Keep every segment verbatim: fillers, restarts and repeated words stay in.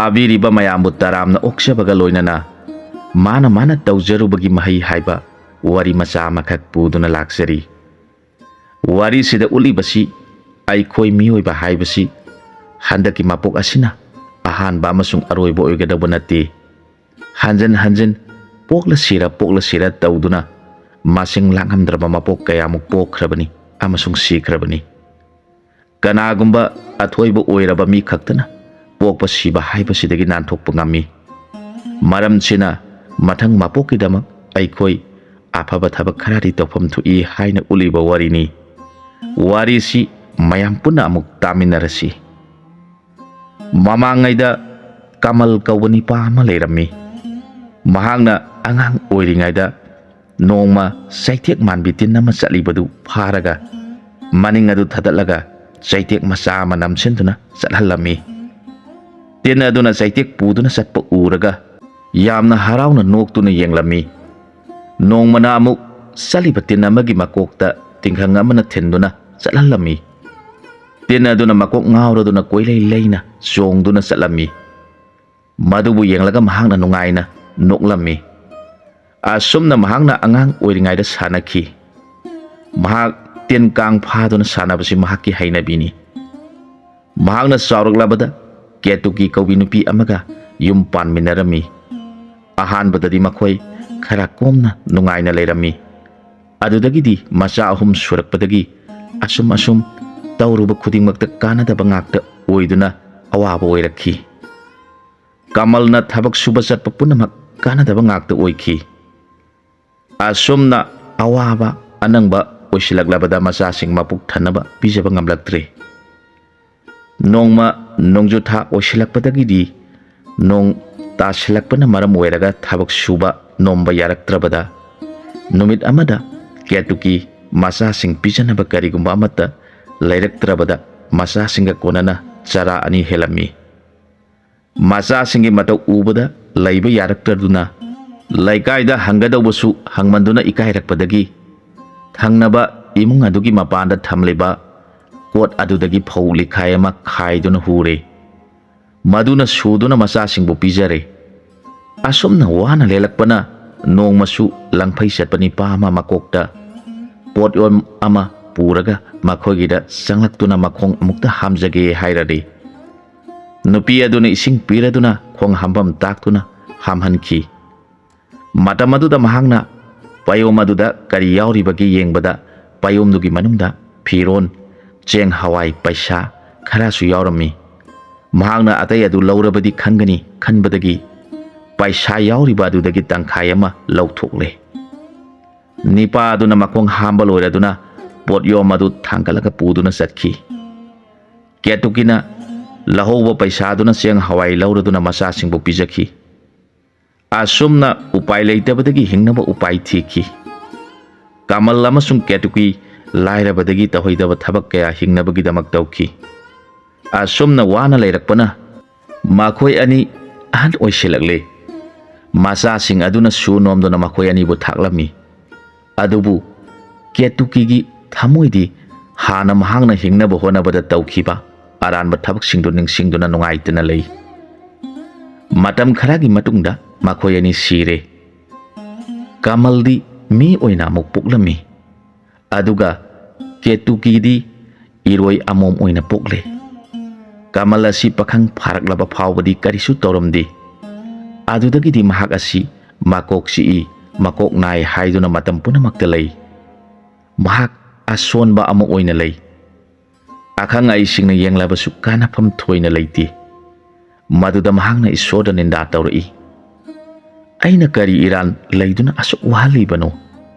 ꯇꯥꯕꯤꯔꯤꯕ ꯃꯌꯥꯝꯕꯨ ꯇꯔꯥꯝꯅ ꯑꯣꯛꯆꯕꯒ ꯂꯣꯏꯅꯅ ꯃꯥꯅ ꯃꯥꯅ ꯇꯧꯖꯔꯨꯕꯒꯤ ꯃꯍꯩ ꯍꯥꯏꯕ ꯋꯥꯔꯤ ꯃꯆꯥ ꯑꯃꯈꯛ ꯄꯨꯗꯨꯅ ꯂꯥꯛꯆꯔꯤ꯫ ꯋꯥꯔꯤꯁꯤꯗ ꯎꯠꯂꯤꯕꯁꯤ ꯑꯩꯈꯣꯏ ꯃꯤꯑꯣꯏꯕ ꯍꯥꯏꯕꯁꯤ ꯍꯟꯗꯛꯀꯤ ꯃꯄꯣꯛ ꯑꯁꯤꯅ ꯑꯍꯥꯟꯕ ꯑꯃꯁꯨꯡ ꯑꯔꯣꯏꯕ ꯑꯣꯏꯒꯗꯧꯕ ꯅꯠꯇꯦ꯫ ꯍꯟꯖꯤꯟ ꯍꯟꯖꯤꯟ ꯄꯣꯛꯂꯁꯤꯔ ꯄꯣꯛꯂꯁꯤꯔ ꯇꯧꯗꯨꯅ ꯃꯁꯤꯡ ꯂꯥꯛꯉꯝꯗ꯭ꯔꯕ ꯃꯄꯣꯛ ꯀꯌꯥꯃꯨꯛ ꯄꯣꯛꯈ꯭ꯔꯕꯅꯤ ꯑꯃꯁꯨꯡ ꯁꯤꯈ꯭ꯔꯕꯅꯤ꯫ ꯀꯅꯥꯒꯨꯝꯕ ꯑꯊꯣꯏꯕ ꯑꯣꯏꯔꯕ ꯃꯤ ꯈꯛꯇꯅ ꯄꯣꯛꯄ ꯁꯤꯕ ꯍꯥꯏꯕꯁꯤꯗꯒꯤ ꯅꯥꯟꯊꯣꯛꯄ ꯉꯝꯃꯤ꯫ ꯃꯔꯝꯁꯤꯅ ꯃꯊꯪ ꯃꯄꯣꯛꯀꯤꯗꯃꯛ ꯑꯩꯈꯣꯏ ꯑꯐꯕ ꯊꯕꯛ ꯈꯔꯗꯤ ꯇꯧꯐꯝ ꯊꯣꯛꯏ ꯍꯥꯏꯅ ꯎꯠꯂꯤꯕ ꯋꯥꯔꯤꯅꯤ꯫ ꯋꯥꯔꯤꯁꯤ ꯃꯌꯥꯝ ꯄꯨꯟꯅ ꯑꯃꯨꯛ ꯇꯥꯃꯤꯟꯅꯔꯁꯤ꯫ ꯃꯃꯥꯡꯉꯩꯗ ꯀꯃꯜ ꯀꯧꯕ ꯅꯤꯄꯥ ꯑꯃ ꯂꯩꯔꯝꯃꯤ꯫ ꯃꯍꯥꯛꯅ ꯑꯉꯥꯡ ꯑꯣꯏꯔꯤꯉꯩꯗ ꯅꯣꯡꯃ ꯆꯩꯇꯦꯛ ꯃꯥꯟꯕꯤ ꯇꯤꯟ ꯑꯃ ꯆꯠꯂꯤꯕꯗꯨ ꯐꯥꯔꯒ ꯃꯅꯤꯡ ꯑꯗꯨ ꯊꯗꯠꯂꯒ ꯆꯩꯇꯦꯛ ꯃꯆꯥ ꯑꯃ ꯅꯝꯁꯤꯟꯗꯨꯅ ꯆꯠꯍꯜꯂꯝꯃꯤ꯫ ꯇꯤꯟ ꯑꯗꯨꯅ ꯆꯩꯇꯦꯛ ꯄꯨꯗꯨꯅ ꯆꯠꯄ ꯎꯔꯒ ꯌꯥꯝꯅ ꯍꯔꯥꯎꯅ ꯅꯣꯛꯇꯨꯅ ꯌꯦꯡꯂꯝꯃꯤ꯫ ꯅꯣꯡꯃꯅ ꯑꯃꯨꯛ ꯆꯠꯂꯤꯕ ꯇꯤꯟ ꯑꯃꯒꯤ ꯃꯀꯣꯛꯇ ꯇꯤꯡꯈꯪ ꯑꯃꯅ ꯊꯤꯟꯗꯨꯅ ꯆꯠꯍꯜꯂꯝꯃꯤ꯫ ꯇꯤꯟ ꯑꯗꯨꯅ ꯃꯀꯣꯛ ꯉꯥꯎꯔꯗꯨꯅ ꯀꯣꯏꯂꯩ ꯂꯩꯅ ꯆꯣꯡꯗꯨꯅ ꯆꯠꯂꯝꯃꯤ꯫ ꯃꯗꯨꯕꯨ ꯌꯦꯡꯂꯒ ꯃꯍꯥꯛꯅ ꯅꯨꯡꯉꯥꯏꯅ ꯅꯣꯛꯂꯝꯃꯤ꯫ ꯑꯁꯨꯝꯅ ꯃꯍꯥꯛꯅ ꯑꯉꯥꯡ ꯑꯣꯏꯔꯤꯉꯩꯗ ꯁꯥꯟꯅꯈꯤ꯫ ꯃꯍꯥꯛ ꯇꯤꯟ ꯀꯥꯡ ꯐꯥꯗꯨꯅ ꯁꯥꯟꯅꯕꯁꯤ ꯃꯍꯥꯛꯀꯤ ꯍꯩꯅꯕꯤꯅꯤ꯫ ꯃꯍꯥꯛꯅ ꯆꯥꯎꯔꯛꯂꯕꯗ ꯀꯦꯇꯨꯀꯤ ꯀꯧꯕꯤ ꯅꯨꯄꯤ ꯑꯃꯒ ꯌꯨꯝ ꯄꯥꯟꯃꯤꯟꯅꯔꯝꯃꯤ꯫ ꯑꯍꯥꯟꯕꯗꯗꯤ ꯃꯈꯣꯏ ꯈꯔ ꯀꯣꯝꯅ ꯅꯨꯡꯉꯥꯏꯅ ꯂꯩꯔꯝꯃꯤ꯫ ꯑꯗꯨꯗꯒꯤꯗꯤ ꯃꯆꯥ ꯑꯍꯨꯝ ꯁꯨꯔꯛꯄꯗꯒꯤ ꯑꯁꯨꯝ ꯑꯁꯨꯝ ꯇꯧꯔꯨꯕ ꯈꯨꯗꯤꯡꯃꯛꯇ ꯀꯥꯟꯅꯗꯕ ꯉꯥꯛꯇ ꯑꯣꯏꯗꯨꯅ ꯑꯋꯥꯕ ꯑꯣꯏꯔꯛꯈꯤ꯫ ꯀꯃꯜꯅ ꯊꯕꯛ ꯁꯨꯕ ꯆꯠꯄ ꯄꯨꯝꯅꯃꯛ ꯀꯥꯟꯅꯗꯕ ꯉꯥꯛꯇ ꯑꯣꯏꯈꯤ꯫ ꯑꯁꯨꯝꯅ ꯑꯋꯥꯕ ꯑꯅꯪꯕ ꯑꯣꯏꯁꯤꯜꯂꯛꯂꯕꯗ ꯃꯆꯥꯁꯤꯡ ꯃꯄꯨꯛ ꯊꯟꯅꯕ ꯄꯤꯖꯕ ꯉꯝꯂꯛꯇ꯭ꯔꯦ꯫ ꯅꯣꯡꯃ ꯅꯣꯡꯖꯨ ꯊꯥ ꯑꯣꯏꯁꯤꯜꯂꯛꯄꯗꯒꯤꯗꯤ ꯅꯣꯡ ꯇꯥꯁꯤꯜꯂꯛꯄꯅ ꯃꯔꯝ ꯑꯣꯏꯔꯒ ꯊꯕꯛ ꯁꯨꯕ ꯅꯣꯝꯕ ꯌꯥꯔꯛꯇ꯭ꯔꯕꯗ ꯅꯨꯃꯤꯠ ꯑꯃꯗ ꯀꯦꯇꯨꯀꯤ ꯃꯆꯥꯁꯤꯡ ꯄꯤꯖꯅꯕ ꯀꯔꯤꯒꯨꯝꯕ ꯑꯃꯠꯇ ꯂꯩꯔꯛꯇ꯭ꯔꯕꯗ ꯃꯆꯥꯁꯤꯡꯒ ꯀꯣꯟꯅꯅ ꯆꯔꯥ ꯑꯅꯤ ꯍꯦꯜꯂꯝꯃꯤ꯫ ꯃꯆꯥꯁꯤꯡꯒꯤ ꯃꯇꯧ ꯎꯕꯗ ꯂꯩꯕ ꯌꯥꯔꯛꯇꯗꯨꯅ ꯂꯩꯀꯥꯏꯗ ꯍꯪꯒꯗꯧꯕꯁꯨ ꯍꯪꯃꯟꯗꯨꯅ ꯏꯀꯥꯏꯔꯛꯄꯗꯒꯤ ꯊꯪꯅꯕ ꯏꯃꯨꯡ ꯑꯗꯨꯒꯤ ꯃꯄꯥꯟꯗ ꯊꯝꯂꯤꯕ ꯀꯣꯠ ꯑꯗꯨꯗꯒꯤ ꯐꯧ ꯂꯤꯈꯥꯏ ꯑꯃ ꯈꯥꯏꯗꯨꯅ ꯍꯨꯔꯦ꯫ ꯃꯗꯨꯅ ꯁꯨꯗꯨꯅ ꯃꯆꯥꯁꯤꯡꯕꯨ ꯄꯤꯖꯔꯦ꯫ ꯑꯁꯨꯝꯅ ꯋꯥꯅ ꯂꯦꯜꯂꯛꯄꯅ ꯅꯣꯡꯃꯁꯨ ꯂꯪꯐꯩ ꯆꯠꯄ ꯅꯤꯄꯥ ꯑꯃ ꯃꯀꯣꯛꯇ ꯄꯣꯠꯌꯣꯝ ꯑꯃ ꯄꯨꯔꯒ ꯃꯈꯣꯏꯒꯤꯗ ꯆꯪꯂꯛꯇꯨꯅ ꯃꯈꯣꯡ ꯑꯃꯨꯛꯇ ꯍꯥꯝꯖꯒꯦ ꯍꯥꯏꯔꯗꯤ, ꯅꯨꯄꯤ ꯑꯗꯨꯅ ꯏꯁꯤꯡ ꯄꯤꯔꯗꯨꯅ ꯈꯣꯡ ꯍꯥꯝꯐꯝ ꯇꯥꯛꯇꯨꯅ ꯍꯥꯝꯍꯟꯈꯤ꯫ ꯃꯇꯝ ꯑꯗꯨꯗ ꯃꯍꯥꯛꯅ ꯄꯥꯌꯣꯝ ꯑꯗꯨꯗ ꯀꯔꯤ ꯌꯥꯎꯔꯤꯕꯒꯦ ꯌꯦꯡꯕꯗ, ꯄꯥꯌꯣꯝꯗꯨꯒꯤ ꯃꯅꯨꯡꯗ ꯐꯤꯔꯣꯟ, ꯆꯦꯡ, ꯍꯋꯥꯏ, ꯄꯩꯁꯥ ꯈꯔꯁꯨ ꯌꯥꯎꯔꯝꯃꯤ꯫ ꯃꯍꯥꯛꯅ ꯑꯇꯩ ꯑꯗꯨ ꯂꯧꯔꯕꯗꯤ ꯈꯟꯒꯅꯤ ꯈꯟꯕꯗꯒꯤ ꯄꯩꯁꯥ ꯌꯥꯎꯔꯤꯕ ꯑꯗꯨꯗꯒꯤ ꯇꯪꯈꯥꯏ ꯑꯃ ꯂꯧꯊꯣꯛꯂꯦ꯫ ꯅꯤꯄꯥ ꯑꯗꯨꯅ ꯃꯈꯣꯡ ꯍꯥꯝꯕ ꯂꯣꯏꯔꯗꯨꯅ ꯄꯣꯠꯌꯣꯝ ꯑꯗꯨ ꯊꯥꯡꯒꯠꯂꯒ ꯄꯨꯗꯨꯅ ꯆꯠꯈꯤ꯫ ꯀꯦꯇꯨꯀꯤꯅ ꯂꯧꯍꯧꯕ ꯄꯩꯁꯥꯗꯨꯅ ꯆꯦꯡ ꯍꯋꯥꯏ ꯂꯧꯔꯗꯨꯅ ꯃꯆꯥꯁꯤꯡꯕꯨ ꯄꯤꯖꯈꯤ꯫ ꯑꯁꯨꯝꯅ ꯎꯄꯥꯏ ꯂꯩꯇꯕꯗꯒꯤ ꯍꯤꯡꯅꯕ ꯎꯄꯥꯏ ꯊꯤꯈꯤ꯫ ꯀꯃꯜ ꯑꯃꯁꯨꯡ ꯀꯦꯇꯨꯀꯤ ꯂꯥꯏꯔꯕꯗꯒꯤ ꯇꯧꯍꯩꯗꯕ ꯊꯕꯛ ꯀꯌꯥ ꯍꯤꯡꯅꯕꯒꯤꯗꯃꯛ ꯇꯧꯈꯤ꯫ ꯑꯁꯨꯝꯅ ꯋꯥꯅ ꯂꯩꯔꯛꯄꯅ ꯃꯈꯣꯏ ꯑꯅꯤ ꯑꯍꯟ ꯑꯣꯏꯁꯤꯜꯂꯛꯂꯦ꯫ ꯃꯆꯥꯁꯤꯡ ꯑꯗꯨꯅ ꯁꯨ ꯅꯣꯝꯗꯨꯅ ꯃꯈꯣꯏ ꯑꯅꯤꯕꯨ ꯊꯥꯛꯂꯝꯃꯤ꯫ ꯑꯗꯨꯕꯨ ꯀꯦꯇꯨꯀꯤꯒꯤ ꯊꯃꯣꯏꯗꯤ ꯍꯥꯟꯅ ꯃꯍꯥꯛꯅ ꯍꯤꯡꯅꯕ ꯍꯣꯠꯅꯕꯗ ꯇꯧꯈꯤꯕ ꯑꯔꯥꯟꯕ ꯊꯕꯛꯁꯤꯡꯗꯨ ꯅꯤꯡꯁꯤꯡꯗꯨꯅ ꯅꯨꯡꯉꯥꯏꯇꯅ ꯂꯩ꯫ ꯃꯇꯝ ꯈꯔꯒꯤ ꯃꯇꯨꯡꯗ ꯃꯈꯣꯏ ꯑꯅꯤ ꯁꯤꯔꯦ꯫ ꯀꯃꯜꯗꯤ ꯃꯤ ꯑꯣꯏꯅ ꯑꯃꯨꯛ ꯄꯣꯛꯂꯝꯃꯤ, ꯑꯗꯨꯒ ꯀꯦꯇꯨꯀꯤꯗꯤ ꯏꯔꯣꯏ ꯑꯃꯣꯝ ꯑꯣꯏꯅ ꯄꯣꯛꯂꯦ꯫ ꯀꯃꯜ ꯑꯁꯤ ꯄꯥꯈꯪ ꯐꯥꯔꯛꯂꯕ ꯐꯥꯎꯕꯗꯤ ꯀꯔꯤꯁꯨ ꯇꯧꯔꯝꯗꯦ꯫ ꯑꯗꯨꯗꯒꯤꯗꯤ ꯃꯍꯥꯛ ꯑꯁꯤ ꯃꯀꯣꯛ ꯆꯤꯛꯏ, ꯃꯀꯣꯛ ꯅꯥꯏ ꯍꯥꯏꯗꯨꯅ ꯃꯇꯝ ꯄꯨꯝꯅꯃꯛꯇ ꯂꯩ꯫ ꯃꯍꯥꯛ ꯑꯁꯣꯟꯕ ꯑꯃ ꯑꯣꯏꯅ ꯂꯩ꯫ ꯑꯈꯪ ꯑꯍꯩꯁꯤꯡꯅ ꯌꯦꯡꯂꯕꯁꯨ ꯀꯥꯟꯅꯐꯝ ꯊꯣꯏꯅ ꯂꯩꯇꯦ꯫ ꯃꯗꯨꯗ ꯃꯍꯥꯛꯅ ꯏꯁꯣꯔꯗ ꯅꯤꯟꯗꯥ ꯇꯧꯔꯛꯏ꯫ "ꯑꯩꯅ ꯀꯔꯤ ꯏꯔꯥꯟ ꯂꯩꯗꯨꯅ ꯑꯁꯨꯛ ꯋꯥꯍꯜꯂꯤꯕꯅꯣ?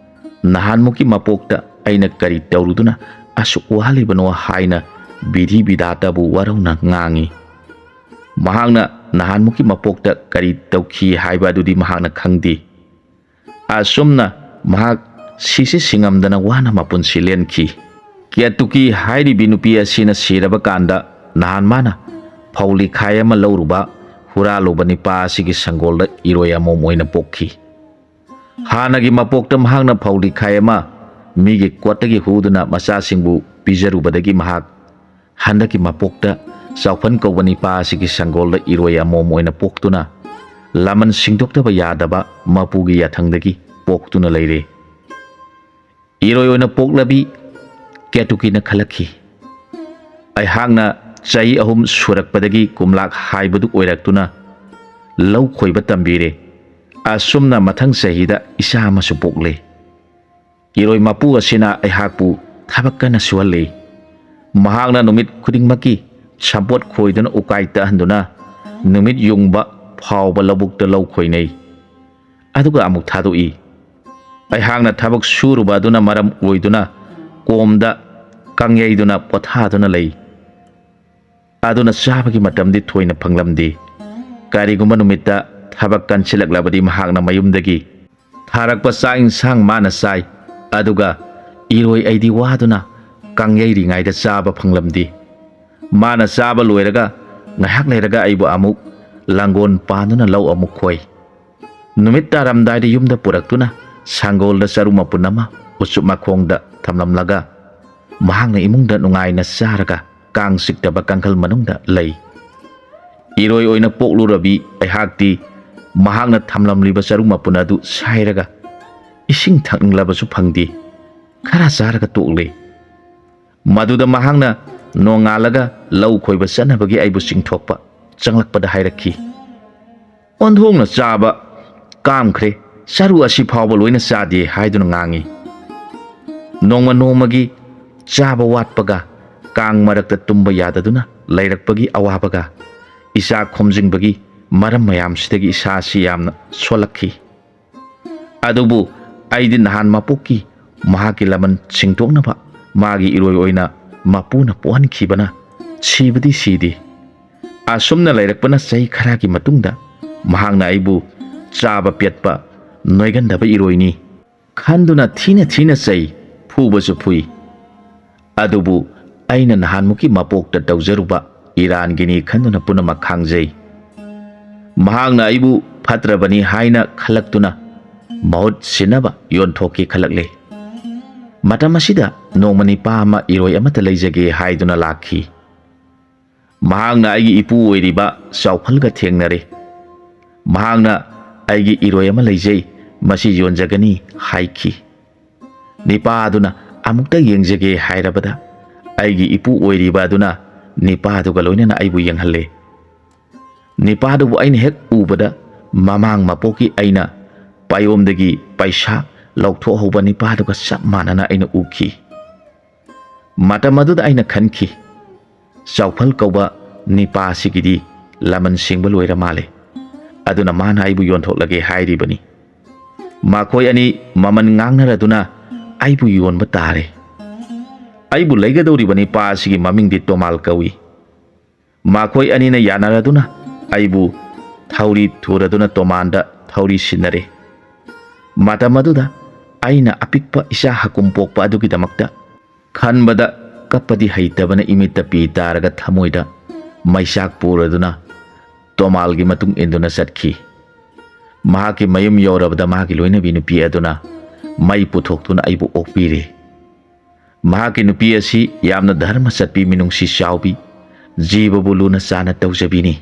ꯅꯍꯥꯟꯃꯨꯛꯀꯤ ꯃꯄꯣꯛꯇ ꯑꯩꯅ ꯀꯔꯤ ꯇꯧꯔꯨꯗꯨꯅ ꯑꯁꯨꯛ ꯋꯥꯍꯜꯂꯤꯕꯅꯣ?" ꯍꯥꯏꯅ ꯕꯤꯙꯤ ꯕꯤꯙꯥꯇꯥꯕꯨ ꯋꯥꯔꯧꯅ ꯉꯥꯡꯏ꯫ ꯃꯍꯥꯛꯅ ꯅꯍꯥꯟꯃꯨꯛꯀꯤ ꯃꯄꯣꯛꯇ ꯀꯔꯤ ꯇꯧꯈꯤ ꯍꯥꯏꯕ ꯑꯗꯨꯗꯤ ꯃꯍꯥꯛꯅ ꯈꯪꯗꯦ꯫ ꯑꯁꯨꯝꯅ ꯃꯍꯥꯛ ꯁꯤꯁꯤ ꯁꯤꯡꯉꯝꯗꯅ ꯋꯥꯅ ꯃꯄꯨꯟꯁꯤ ꯂꯦꯟꯈꯤ꯫ ꯀꯦꯇꯨꯀꯤ ꯍꯥꯏꯔꯤꯕꯤ ꯅꯨꯄꯤ ꯑꯁꯤꯅ ꯁꯤꯔꯕ ꯀꯥꯟꯗ ꯅꯍꯥꯟ ꯃꯥꯅ ꯐꯧ ꯂꯤꯈꯥꯏ ꯑꯃ ꯂꯧꯔꯨꯕ ꯍꯨꯔꯥꯜꯂꯨꯕ ꯅꯤꯄꯥ ꯑꯁꯤꯒꯤ ꯁꯪꯒꯣꯜꯗ ꯏꯔꯣꯏ ꯑꯃꯣꯝ ꯑꯣꯏꯅ ꯄꯣꯛꯈꯤ꯫ ꯍꯥꯟꯅꯒꯤ ꯃꯄꯣꯛꯇ ꯃꯍꯥꯛꯅ ꯐꯧ ꯂꯤꯈꯥꯏ ꯑꯃ ꯃꯤꯒꯤ ꯀꯣꯠꯇꯒꯤ ꯍꯨꯗꯨꯅ ꯃꯆꯥꯁꯤꯡꯕꯨ ꯄꯤꯖꯔꯨꯕꯗꯒꯤ ꯃꯍꯥꯛ ꯍꯟꯗꯛꯀꯤ ꯃꯄꯣꯛꯇ ꯆꯥꯎꯐꯟ ꯀꯧꯕ ꯅꯤꯄꯥ ꯑꯁꯤꯒꯤ ꯁꯪꯒꯣꯜꯗ ꯏꯔꯣꯏ ꯑꯃꯣꯝ ꯑꯣꯏꯅ ꯄꯣꯛꯇꯨꯅ ꯂꯃꯟ ꯁꯤꯡꯗꯣꯛꯇꯕ ꯌꯥꯗꯕ ꯃꯄꯨꯒꯤ ꯌꯥꯊꯪꯗꯒꯤ ꯄꯣꯛꯇꯨꯅ ꯂꯩꯔꯦ꯫ ꯏꯔꯣꯏ ꯑꯣꯏꯅ ꯄꯣꯛꯂꯕꯤ ꯀꯦꯇꯨꯀꯤꯅ ꯈꯜꯂꯛꯈꯤ꯫ ꯑꯩꯍꯥꯛꯅ ꯆꯍꯤ ꯑꯍꯨꯝ ꯁꯨꯔꯛꯄꯗꯒꯤ ꯀꯨꯝꯂꯥꯛ ꯍꯥꯏꯕꯗꯨ ꯑꯣꯏꯔꯛꯇꯨꯅ ꯂꯧ ꯈꯣꯏꯕ ꯇꯝꯕꯤꯔꯦ꯫ ꯑꯁꯨꯝꯅ ꯃꯊꯪ ꯆꯍꯤꯗ ꯏꯆꯥ ꯑꯃꯁꯨ ꯄꯣꯛꯂꯦ꯫ ꯏꯔꯣꯏ ꯃꯄꯨ ꯑꯁꯤꯅ ꯑꯩꯍꯥꯛꯄꯨ ꯊꯕꯛ ꯀꯟꯅ ꯁꯨꯍꯜꯂꯤ꯫ ꯃꯍꯥꯛꯅ ꯅꯨꯃꯤꯠ ꯈꯨꯗꯤꯡꯃꯛꯀꯤ ꯁꯝꯄꯣꯠ ꯈꯣꯏꯗꯨꯅ ꯎꯀꯥꯏ ꯇꯛꯍꯟꯗꯨꯅ ꯅꯨꯃꯤꯠ ꯌꯨꯡꯕ ꯐꯥꯎꯕ ꯂꯧꯕꯨꯛꯇ ꯂꯧ ꯈꯣꯏꯅꯩ꯫ ꯑꯗꯨꯒ ꯑꯃꯨꯛ ꯊꯥꯗꯣꯛꯏ꯫ ꯑꯩꯍꯥꯛꯅ ꯊꯕꯛ ꯁꯨꯔꯨꯕ ꯑꯗꯨꯅ ꯃꯔꯝ ꯑꯣꯏꯗꯨꯅ ꯀꯣꯝꯗ ꯀꯪꯌꯩꯗꯨꯅ ꯄꯣꯊꯥꯗꯨꯅ ꯂꯩ꯫ ꯑꯗꯨꯅ ꯆꯥꯕꯒꯤ ꯃꯇꯝꯗꯤ ꯊꯣꯏꯅ ꯐꯪꯂꯝꯗꯦ꯫ ꯀꯔꯤꯒꯨꯝꯕ ꯅꯨꯃꯤꯠꯇ ꯊꯕꯛ ꯀꯟꯁꯤꯜꯂꯛꯂꯕꯗꯤ ꯃꯍꯥꯛꯅ ꯃꯌꯨꯝꯗꯒꯤ ꯊꯥꯔꯛꯄ ꯆꯥꯛ ꯏꯟꯁꯥꯡ ꯃꯥꯅ ꯆꯥꯏ꯫ ꯑꯗꯨꯒ ꯏꯔꯣꯏ ꯑꯩꯗꯤ ꯋꯥꯗꯨꯅ ꯀꯪꯌꯩꯔꯤꯉꯩꯗ ꯆꯥꯕ ꯐꯪꯂꯝꯗꯦ꯫ ꯃꯥꯅ ꯆꯥꯕ ꯂꯣꯏꯔꯒ ꯉꯥꯏꯍꯥꯛ ꯂꯩꯔꯒ ꯑꯩꯕꯨ ꯑꯃꯨꯛ ꯂꯥꯡꯒꯣꯜ ꯄꯥꯟꯗꯨꯅ ꯂꯧ ꯑꯃꯨꯛ ꯈꯣꯏ꯫ ꯅꯨꯃꯤꯠ ꯇꯥꯔꯝꯗꯥꯏꯗ ꯌꯨꯝꯗ ꯄꯨꯔꯛꯇꯨꯅ ꯁꯪꯒꯣꯜꯗ ꯆꯔꯨ ꯃꯄꯨꯟ ꯑꯃ ꯎꯆꯨꯞ ꯃꯈꯣꯡꯗ ꯊꯝꯂꯝꯂꯒ ꯃꯍꯥꯛꯅ ꯏꯃꯨꯡꯗ ꯅꯨꯡꯉꯥꯏꯅ ꯆꯥꯔꯒ ꯀꯥꯡ ꯆꯤꯛꯇꯕ ꯀꯥꯡꯈꯜ ꯃꯅꯨꯡꯗ ꯂꯩ꯫ ꯏꯔꯣꯏ ꯑꯣꯏꯅ ꯄꯣꯛꯂꯨꯔꯕꯤ ꯑꯩꯍꯥꯛꯇꯤ ꯃꯍꯥꯛꯅ ꯊꯝꯂꯝꯂꯤꯕ ꯆꯔꯨ ꯃꯄꯨꯟ ꯑꯗꯨ ꯁꯥꯏꯔꯒ ꯏꯁꯤꯡ ꯊꯛꯅꯤꯡꯂꯕꯁꯨ ꯐꯪꯗꯦ꯫ ꯈꯔ ꯆꯥꯔꯒ ꯇꯣꯛꯂꯦ꯫ ꯃꯗꯨꯗ ꯃꯍꯥꯛꯅ ꯅꯣꯡꯉꯥꯜꯂꯒ ꯂꯧ ꯈꯣꯏꯕ ꯆꯠꯅꯕꯒꯤ ꯑꯩꯕꯨ ꯆꯤꯡꯊꯣꯛꯄ ꯆꯪꯂꯛꯄꯗ ꯍꯥꯏꯔꯛꯈꯤ꯫ ꯑꯣꯟꯊꯣꯛꯅ ꯆꯥꯕ ꯀꯥꯝꯈ꯭ꯔꯦ, ꯆꯔꯨ ꯑꯁꯤ ꯐꯥꯎꯕ ꯂꯣꯏꯅ ꯆꯥꯗꯦ ꯍꯥꯏꯗꯨꯅ ꯉꯥꯡꯏ꯫ ꯅꯣꯡꯃ ꯅꯣꯡꯃꯒꯤ ꯆꯥꯕ ꯋꯥꯠꯄꯒ ꯀꯥꯡ ꯃꯔꯛꯇ ꯇꯨꯝꯕ ꯌꯥꯗꯗꯨꯅ ꯂꯩꯔꯛꯄꯒꯤ ꯑꯋꯥꯕꯒ ꯏꯆꯥ ꯈꯣꯝꯖꯤꯟꯕꯒꯤ ꯃꯔꯝ ꯃꯌꯥꯝꯁꯤꯗꯒꯤ ꯏꯁꯥꯁꯤ ꯌꯥꯝꯅ ꯁꯣꯜꯂꯛꯈꯤ꯫ ꯑꯗꯨꯕꯨ ꯑꯩꯗꯤ ꯅꯍꯥꯟ ꯃꯄꯣꯛꯀꯤ ꯃꯍꯥꯛꯀꯤ ꯂꯃꯟ ꯁꯤꯡꯗꯣꯛꯅꯕ ꯃꯥꯒꯤ ꯏꯔꯣꯏ ꯑꯣꯏꯅ ꯃꯄꯨꯅ ꯄꯣꯛꯍꯟꯈꯤꯕꯅ ꯁꯤꯕꯗꯤ ꯁꯤꯗꯦ꯫ ꯑꯁꯨꯝꯅ ꯂꯩꯔꯛꯄꯅ ꯆꯍꯤ ꯈꯔꯒꯤ ꯃꯇꯨꯡꯗ ꯃꯍꯥꯛꯅ ꯑꯩꯕꯨ ꯆꯥꯕ ꯄꯦꯠꯄ ꯅꯣꯏꯒꯟꯗꯕ ꯏꯔꯣꯏꯅꯤ ꯈꯟꯗꯨꯅ ꯊꯤꯅ ꯊꯤꯅ ꯆꯩ, ꯐꯨꯕꯁꯨ ꯐꯨꯏ꯫ ꯑꯗꯨꯕꯨ ꯑꯩꯅ ꯅꯍꯥꯟꯃꯨꯛꯀꯤ ꯃꯄꯣꯛꯇ ꯇꯧꯖꯔꯨꯕ ꯏꯔꯥꯟꯒꯤꯅꯤ ꯈꯟꯗꯨꯅ ꯄꯨꯝꯅꯃꯛ ꯈꯥꯡꯖꯩ꯫ ꯃꯍꯥꯛꯅ ꯑꯩꯕꯨ ꯐꯠꯇ꯭ꯔꯕꯅꯤ ꯍꯥꯏꯅ ꯈꯜꯂꯛꯇꯨꯅ ꯃꯍꯨꯠ ꯁꯤꯟꯅꯕ ꯌꯣꯟꯊꯣꯛꯀꯦ ꯈꯜꯂꯛꯂꯦ꯫ ꯃꯇꯝ ꯑꯁꯤꯗ ꯅꯣꯡꯃ ꯅꯤꯄꯥ ꯑꯃ ꯏꯔꯣꯏ ꯑꯃꯠꯇ ꯂꯩꯖꯒꯦ ꯍꯥꯏꯗꯨꯅ ꯂꯥꯛꯈꯤ꯫ ꯃꯍꯥꯛꯅ ꯑꯩꯒꯤ ꯏꯄꯨ ꯑꯣꯏꯔꯤꯕ ꯆꯥꯎꯐꯜꯒ ꯊꯦꯡꯅꯔꯦ꯫ ꯃꯍꯥꯛꯅ "ꯑꯩꯒꯤ ꯏꯔꯣꯏ ꯑꯃ ꯂꯩꯖꯩ, ꯃꯁꯤ ꯌꯣꯟꯖꯒꯅꯤ" ꯍꯥꯏꯈꯤ꯫ ꯅꯤꯄꯥ ꯑꯗꯨꯅ "ꯑꯃꯨꯛꯇ ꯌꯦꯡꯖꯒꯦ" ꯍꯥꯏꯔꯕꯗ, ꯑꯩꯒꯤ ꯏꯄꯨ ꯑꯣꯏꯔꯤꯕ ꯑꯗꯨꯅ ꯅꯤꯄꯥ ꯑꯗꯨꯒ ꯂꯣꯏꯅꯅ ꯑꯩꯕꯨ ꯌꯦꯡꯍꯜꯂꯦ꯫ ꯅꯤꯄꯥ ꯑꯗꯨꯕꯨ ꯑꯩꯅ ꯍꯦꯛ ꯎꯕꯗ, ꯃꯃꯥꯡ ꯃꯄꯣꯛꯀꯤ ꯑꯩꯅ ꯄꯥꯌꯣꯝꯗꯒꯤ ꯄꯩꯁꯥ ꯂꯧꯊꯣꯛꯍꯧꯕ ꯅꯤꯄꯥ ꯑꯗꯨꯒ ꯆꯞ ꯃꯥꯟꯅꯅ ꯑꯩꯅ ꯎꯈꯤ꯫ ꯃꯇꯝ ꯑꯗꯨꯗ ꯑꯩꯅ ꯈꯟꯈꯤ, "ꯆꯥꯎꯐꯜ ꯀꯧꯕ ꯅꯤꯄꯥ ꯑꯁꯤꯒꯤꯗꯤ ꯂꯃꯟ ꯁꯤꯡꯕ ꯂꯣꯏꯔ ꯃꯥꯜꯂꯦ, ꯑꯗꯨꯅ ꯃꯥꯅ ꯑꯩꯕꯨ ꯌꯣꯟꯊꯣꯛꯂꯒꯦ ꯍꯥꯏꯔꯤꯕꯅꯤ"꯫ ꯃꯈꯣꯏ ꯑꯅꯤ ꯃꯃꯜ ꯉꯥꯡꯅꯔꯗꯨꯅ ꯑꯩꯕꯨ ꯌꯣꯟꯕ ꯇꯥꯔꯦ꯫ ꯑꯩꯕꯨ ꯂꯩꯒꯗꯧꯔꯤꯕ ꯅꯤꯄꯥ ꯑꯁꯤꯒꯤ ꯃꯃꯤꯡꯗꯤ ꯇꯣꯃꯥꯜ ꯀꯧꯏ꯫ ꯃꯈꯣꯏ ꯑꯅꯤꯅ ꯌꯥꯅꯔꯗꯨꯅ ꯑꯩꯕꯨ ꯊꯧꯔꯤ ꯊꯨꯔꯗꯨꯅ ꯇꯣꯃꯥꯟꯗ ꯊꯧꯔꯤ ꯁꯤꯟꯅꯔꯦ꯫ ꯃꯇꯝ ꯑꯗꯨꯗ ꯑꯩꯅ ꯑꯄꯤꯛꯄ ꯏꯆꯥ ꯍꯀꯨꯝ ꯄꯣꯛꯄ ꯑꯗꯨꯒꯤꯗꯃꯛꯇ ꯈꯟꯕꯗ ꯀꯞꯄꯗꯤ ꯍꯩꯇꯕꯅ ꯏꯃꯤꯠꯇ ꯄꯤ ꯇꯥꯔꯒ ꯊꯃꯣꯏꯗ ꯃꯩꯆꯥꯛ ꯄꯨꯔꯗꯨꯅ ꯇꯣꯃꯥꯜꯒꯤ ꯃꯇꯨꯡ ꯏꯟꯗꯨꯅ ꯆꯠꯈꯤ꯫ ꯃꯍꯥꯛꯀꯤ ꯃꯌꯨꯝ ꯌꯧꯔꯕꯗ ꯃꯍꯥꯛꯀꯤ ꯂꯣꯏꯅꯕꯤ ꯅꯨꯄꯤ ꯑꯗꯨꯅ ꯃꯩ ꯄꯨꯊꯣꯛꯇꯨꯅ ꯑꯩꯕꯨ ꯑꯣꯛꯄꯤꯔꯦ꯫ ꯃꯍꯥꯛꯀꯤ ꯅꯨꯄꯤ ꯑꯁꯤ ꯌꯥꯝꯅ ꯙꯔꯃ ꯆꯠꯄꯤ, ꯃꯤꯅꯨꯡꯁꯤ ꯆꯥꯎꯕꯤ, ꯖꯤꯕꯕꯨ ꯂꯨꯅ ꯆꯥꯅ ꯇꯧꯖꯕꯤꯅꯤ꯫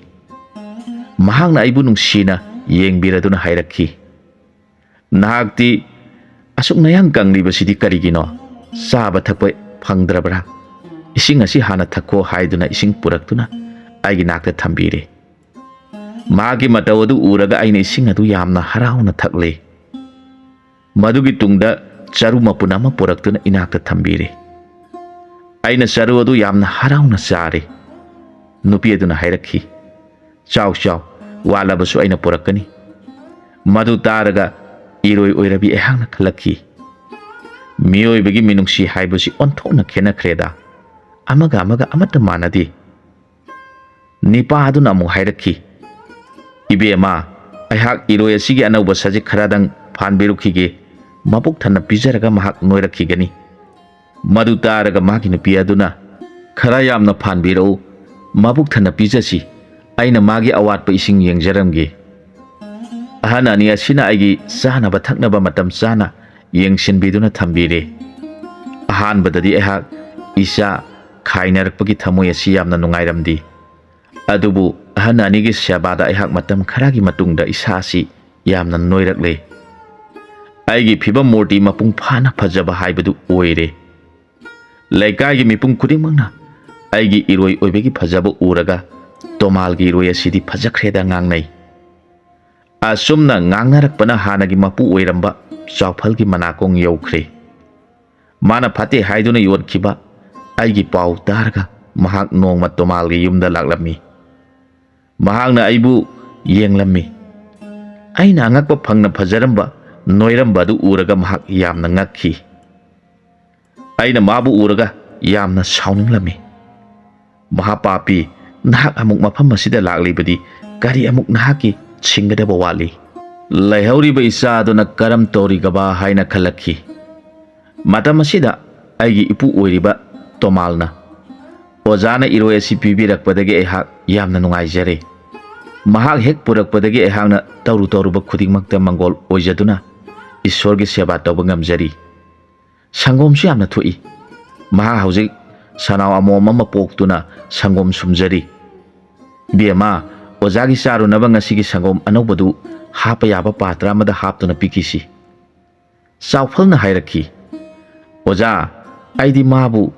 ꯃꯍꯥꯛꯅ ꯑꯩꯕꯨ ꯅꯨꯡꯁꯤꯅ ꯌꯦꯡꯕꯤꯔꯗꯨꯅ ꯍꯥꯏꯔꯛꯈꯤ, "ꯅꯍꯥꯛꯇꯤ ꯑꯁꯨꯛ ꯅꯌꯥꯡ ꯀꯪꯂꯤꯕꯁꯤꯗꯤ ꯀꯔꯤꯒꯤꯅꯣ? ꯆꯥꯕ ꯊꯛꯄ ꯐꯪꯗ꯭ꯔꯕ꯭ꯔꯥ? ꯏꯁꯤꯡ ꯑꯁꯤ ꯍꯥꯟꯅ ꯊꯛꯈꯣ" ꯍꯥꯏꯗꯨꯅ ꯏꯁꯤꯡ ꯄꯨꯔꯛꯇꯨꯅ ꯑꯩꯒꯤ ꯅꯥꯛꯇ ꯊꯝꯕꯤꯔꯦ꯫ ꯃꯍꯥꯛꯀꯤ ꯃꯇꯧ ꯑꯗꯨ ꯎꯔꯒ ꯑꯩꯅ ꯏꯁꯤꯡ ꯑꯗꯨ ꯌꯥꯝꯅ ꯍꯔꯥꯎꯅ ꯊꯛꯂꯦ꯫ ꯃꯗꯨꯒꯤ ꯇꯨꯡꯗ ꯆꯔꯨ ꯃꯄꯨꯟ ꯑꯃ ꯄꯨꯔꯛꯇꯨꯅ ꯏꯅꯥꯛꯇ ꯊꯝꯕꯤꯔꯦ꯫ ꯑꯩꯅ ꯆꯔꯨ ꯑꯗꯨ ꯌꯥꯝꯅ ꯍꯔꯥꯎꯅ ꯆꯥꯔꯦ꯫ ꯅꯨꯄꯤ ꯑꯗꯨꯅ ꯍꯥꯏꯔꯛꯈꯤ, "ꯆꯥꯎ, ꯆꯥꯎ, ꯋꯥꯠꯂꯕꯁꯨ ꯑꯩꯅ ꯄꯨꯔꯛꯀꯅꯤ"꯫ ꯃꯗꯨ ꯇꯥꯔꯒ ꯏꯔꯣꯏ ꯑꯣꯏꯔꯕꯤ ꯑꯩꯍꯥꯛꯅ ꯈꯜꯂꯛꯈꯤ, "ꯃꯤꯑꯣꯏꯕꯒꯤ ꯃꯤꯅꯨꯡꯁꯤ ꯍꯥꯏꯕꯁꯤ ꯑꯣꯟꯊꯣꯛꯅ ꯈꯦꯠꯅꯈ꯭ꯔꯦꯗ꯫ ꯑꯃꯒ ꯑꯃꯒ ꯑꯃꯠꯇ ꯃꯥꯟꯅꯗꯦ"꯫ ꯅꯤꯄꯥ ꯑꯗꯨꯅ ꯑꯃꯨꯛ ꯍꯥꯏꯔꯛꯈꯤ, "ꯏꯕꯦꯝꯃ, ꯑꯩꯍꯥꯛ ꯏꯔꯣꯏ ꯑꯁꯤꯒꯤ ꯑꯅꯧꯕ ꯁꯖꯤꯛ ꯈꯔꯗꯪ ꯐꯥꯟꯕꯤꯔꯨꯈꯤꯒꯦ꯫ ꯃꯄꯨꯛ ꯊꯟꯅ ꯄꯤꯖꯔꯒ ꯃꯍꯥꯛ ꯅꯣꯏꯔꯛꯈꯤꯒꯅꯤ"꯫ ꯃꯗꯨ ꯇꯥꯔꯒ ꯃꯥꯒꯤ ꯅꯨꯄꯤ ꯑꯗꯨꯅ, "ꯈꯔ ꯌꯥꯝꯅ ꯐꯥꯟꯕꯤꯔꯛꯎ, ꯃꯕꯨꯛ ꯊꯟꯅ ꯄꯤꯖꯁꯤ, ꯑꯩꯅ ꯃꯥꯒꯤ ꯑꯋꯥꯠꯄ ꯏꯁꯤꯡ ꯌꯦꯡꯖꯔꯝꯒꯦ"꯫ ꯑꯍꯟ ꯑꯅꯤ ꯑꯁꯤꯅ ꯑꯩꯒꯤ ꯆꯥꯅꯕ ꯊꯛꯅꯕ ꯃꯇꯝ ꯆꯥꯅ ꯌꯦꯡꯁꯤꯟꯕꯤꯗꯨꯅ ꯊꯝꯕꯤꯔꯦ꯫ ꯑꯍꯥꯟꯕꯗꯗꯤ ꯑꯩꯍꯥꯛ ꯏꯆꯥ ꯈꯥꯏꯅꯔꯛꯄꯒꯤ ꯊꯃꯣꯏ ꯑꯁꯤ ꯌꯥꯝꯅ ꯅꯨꯡꯉꯥꯏꯔꯝꯗꯦ꯫ ꯑꯗꯨꯕꯨ ꯑꯍꯟ ꯑꯅꯤꯒꯤ ꯁꯦꯕꯥꯗ ꯑꯩꯍꯥꯛ ꯃꯇꯝ ꯈꯔꯒꯤ ꯃꯇꯨꯡꯗ ꯏꯁꯥ ꯑꯁꯤ ꯌꯥꯝꯅ ꯅꯣꯏꯔꯛꯂꯦ꯫ ꯑꯩꯒꯤ ꯐꯤꯕꯝ ꯃꯨꯔꯇꯤ ꯃꯄꯨꯡ ꯐꯥꯅ ꯐꯖꯕ ꯍꯥꯏꯕꯗꯨ ꯑꯣꯏꯔꯦ꯫ ꯂꯩꯀꯥꯏꯒꯤ ꯃꯤꯄꯨꯝ ꯈꯨꯗꯤꯡꯃꯛꯅ ꯑꯩꯒꯤ ꯏꯔꯣꯏ ꯑꯣꯏꯕꯒꯤ ꯐꯖꯕ ꯎꯔꯒ "ꯇꯣꯃꯥꯜꯒꯤ ꯏꯔꯣꯏ ꯑꯁꯤꯗꯤ ꯐꯖꯈ꯭ꯔꯦꯗ" ꯉꯥꯡꯅꯩ꯫ ꯑꯁꯨꯝꯅ ꯉꯥꯡꯅꯔꯛꯄꯅ ꯍꯥꯟꯅꯒꯤ ꯃꯄꯨ ꯑꯣꯏꯔꯝꯕ ꯆꯥꯎꯐꯜꯒꯤ ꯃꯅꯥꯀꯣꯡ ꯌꯧꯈ꯭ꯔꯦ꯫ ꯃꯥꯅ ꯐꯠꯇꯦ ꯍꯥꯏꯗꯨꯅ ꯌꯣꯠꯈꯤꯕ ꯑꯩꯒꯤ ꯄꯥꯎ ꯇꯥꯔꯒ ꯃꯍꯥꯛ ꯅꯣꯡꯃ ꯇꯣꯃꯥꯜꯒꯤ ꯌꯨꯝꯗ ꯂꯥꯛꯂꯝꯃꯤ꯫ ꯃꯍꯥꯛꯅ ꯑꯩꯕꯨ ꯌꯦꯡꯂꯝꯃꯤ꯫ ꯑꯩꯅ ꯑꯉꯛꯄ ꯐꯪꯅ ꯐꯖꯔꯝꯕ, ꯅꯣꯏꯔꯝꯕ ꯑꯗꯨ ꯎꯔꯒ ꯃꯍꯥꯛ ꯌꯥꯝꯅ ꯉꯛꯈꯤ꯫ ꯑꯩꯅ ꯃꯥꯕꯨ ꯎꯔꯒ ꯌꯥꯝꯅ ꯁꯥꯎꯅꯤꯡꯂꯝꯃꯤ꯫ "ꯃꯍꯥꯄꯥꯄꯤ, ꯅꯍꯥꯛ ꯑꯃꯨꯛ ꯃꯐꯝ ꯑꯁꯤꯗ ꯂꯥꯛꯂꯤꯕꯗꯤ ꯀꯔꯤ ꯑꯃꯨꯛ ꯅꯍꯥꯛꯀꯤ ꯁꯤꯡꯒꯗꯕ ꯋꯥꯠꯂꯤ? ꯂꯩꯍꯧꯔꯤꯕ ꯏꯆꯥ ꯑꯗꯨꯅ ꯀꯔꯝ ꯇꯧꯔꯤꯒꯕ?" ꯍꯥꯏꯅ ꯈꯜꯂꯛꯈꯤ꯫ ꯃꯇꯝ ꯑꯁꯤꯗ ꯑꯩꯒꯤ ꯏꯄꯨ ꯑꯣꯏꯔꯤꯕ ꯇꯣꯃꯥꯜꯅ ꯑꯣꯖꯥꯅ ꯏꯔꯣꯏ ꯑꯁꯤ ꯄꯤꯕꯤꯔꯛꯄꯗꯒꯤ ꯑꯩꯍꯥꯛ ꯌꯥꯝꯅ ꯅꯨꯡꯉꯥꯏꯖꯔꯦ꯫ ꯃꯍꯥꯛ ꯍꯦꯛ ꯄꯨꯔꯛꯄꯗꯒꯤ ꯑꯩꯍꯥꯛꯅ ꯇꯧꯔꯨ ꯇꯧꯔꯨꯕ ꯈꯨꯗꯤꯡꯃꯛꯇ ꯃꯪꯒꯣꯜ ꯑꯣꯏꯖꯗꯨꯅ ꯏꯁꯣꯔꯒꯤ ꯁꯦꯕꯥ ꯇꯧꯕ ꯉꯝꯖꯔꯤ꯫ ꯁꯪꯒꯣꯝꯁꯨ ꯌꯥꯝꯅ ꯊꯣꯛꯏ꯫ ꯃꯍꯥꯛ ꯍꯧꯖꯤꯛ ꯁꯅꯥꯎ ꯑꯃꯣꯝ ꯑꯃ ꯄꯣꯛꯇꯨꯅ ꯁꯪꯒꯣꯝ ꯁꯨꯝꯖꯔꯤ꯫ "ꯕꯦꯝꯃ, ꯑꯣꯖꯥꯒꯤ ꯆꯥꯔꯨꯅꯕ ꯉꯁꯤꯒꯤ ꯁꯪꯒꯣꯝ ꯑꯅꯧꯕꯗꯨ ꯍꯥꯞꯄ ꯌꯥꯕ ꯄꯥꯇ꯭ꯔ ꯑꯃꯗ ꯍꯥꯞꯇꯨꯅ ꯄꯤꯈꯤꯁꯤ꯫" ꯆꯥꯎꯐꯜꯅ ꯍꯥꯏꯔꯛꯈꯤ, "ꯑꯣꯖꯥ, ꯑꯩꯗꯤ ꯃꯥꯕꯨ